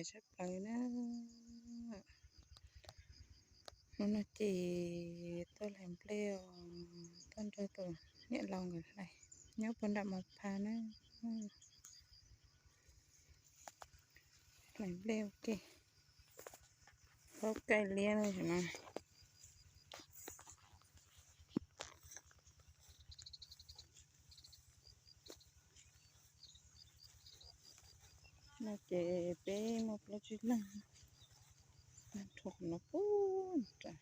tshaj plaws na. Hnub no ces tuaj hlais nplej, tuaj nrog tus niam laus nkawd hlais, nyob puag nram Mos Phas na. Hlais nplej ua ke, qaub kaij liab no. No ces peb muaj plaub tsib leeg, rau qhov no puag nram.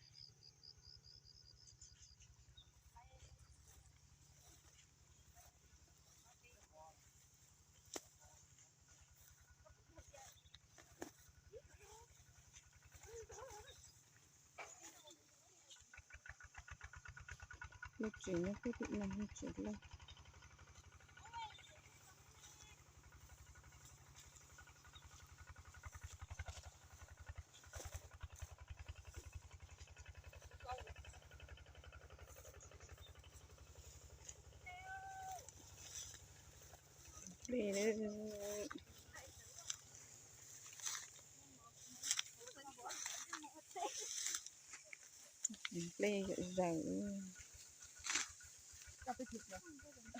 Lub tsev nyob puag tim no, lub tsev loj. Nplej yawm zaws.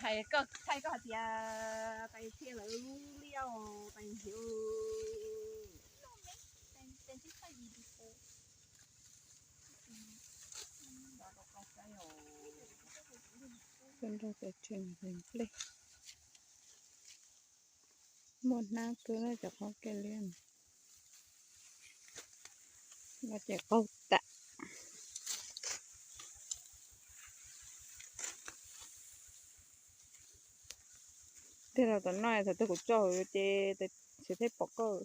Hais koj, thaij koj hais tias tais thiaj lawv lub liaj tais nrhiav. Tuaj nrog peb tsev hlais nplej. Muaj hnab xwb na, cov qaub kaij liab no ces qaug tas. Tej zaum tom no thaum twg kuv tso hauv ces tsis thiaj pom koj.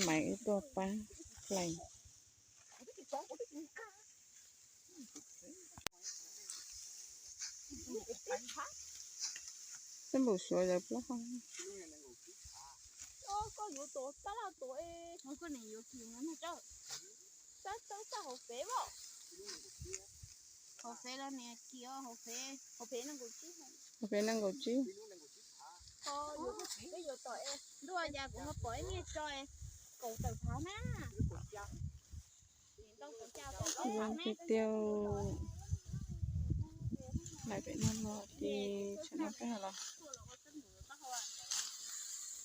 Maiv wb tuaj pab hlais. Xab npum suav yog plaub hau. Hauv fev los niam kiv, hauv fev nees nkaum tsib. Ntuj, cas kuv ho pom ib niag tso kaum tawm phav na. Tiag tiag, hlais pem no los ces tsam no peb los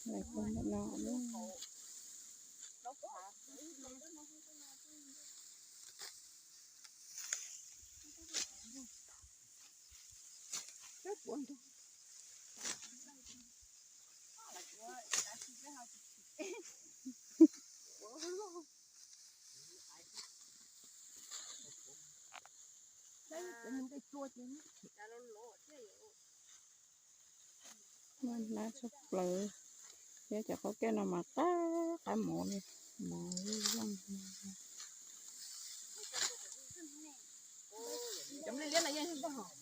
hlais pem no. Muaj hnab tshaj plaws, thiab cov qaub kaij no mas qab qab mov li, mov zoo. Cov nplej liab no yeej zoo nkauj hos.